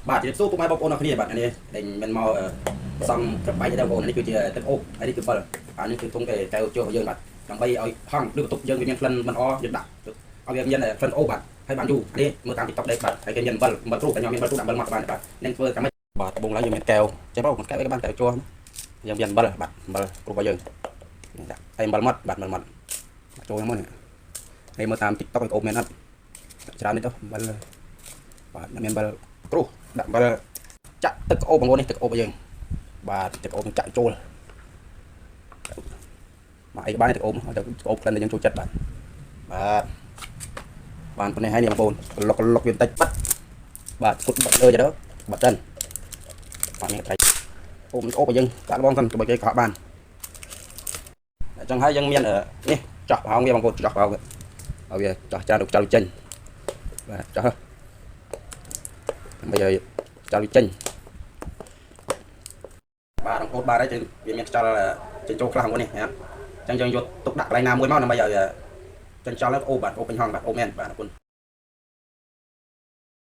បាទជម្រាបសួរពុកម៉ែបងប្អូនអរគ្នាបាទនេះដែលមិនមកសំក្របែកទេបងប្អូននេះគឺជាទឹកអូបហើយនេះគឺ7អានេះគឺធុងកែកែវជោរបស់យើងបាទដើម្បីឲ្យហង់ឬបន្ទប់យើងវាមានក្លិនមិនអយើងដាក់ឲ្យវាមានក្លិនអូបបាទហើយបានយូរនេះមើលតាម TikTok ដែរបាទហើយគេមានអំបិលអំបិលគ្រូតែខ្ញុំមានអំបិលគ្រូដាក់អំបិលមកបានបាទនឹងធ្វើតាមបាទដំបូងឡើយយើងមានកែវចេះបងកែវអីក៏បានកែវជ័រយើងមានអំបិលបាទអំបិលគ្រូរបស់យើងដាក់ហើយអំបិលម៉ត់បាទអំបិលម៉ត់ចូលមកនេះហើយមើលតាម TikTok ឲ្យអូបមានអត់ច្រើននេះទៅអំបិលបាទមានអំបិលគ្រូដាក់អំបិលចាក់ទឹកអូបបងប្អូននេះទឹកអូបរបស់យើងបាទទឹកអូបចាក់ចូលមកអីក៏បានទឹកអូបទឹកអូបក្លិនដែលយើងចូលចិត្តបាទបាទបានប៉ុណ្ណេះហើយនេះបងប្អូនលុកលុកវាបន្តិចបាត់បាទគុតបាត់លើទៅបាត់សិនបាទនេះត្រីអូបអូបរបស់យើងដាក់លបងសិនទៅបើគេកុហកបានអញ្ចឹងហើយយើងមាននេះចោះប្រហោងវាបងប្អូនចោះប្រហោងឲ្យវាចោះច្រើនទៅចោលចេញបាទចោះដើម្បីឲ្យចោលវាចេញបាទបងប្អូនបាទហើយវាមានខ្យល់ចេញចូលខ្លះបងប្អូននេះណាអញ្ចឹងយើងយកទុកដាក់កន្លែងណាមួយមកដើម្បីឲ្យចេញខ្យល់អូបាទអូពេញហងបាទអូមែនបាទអរគុណ។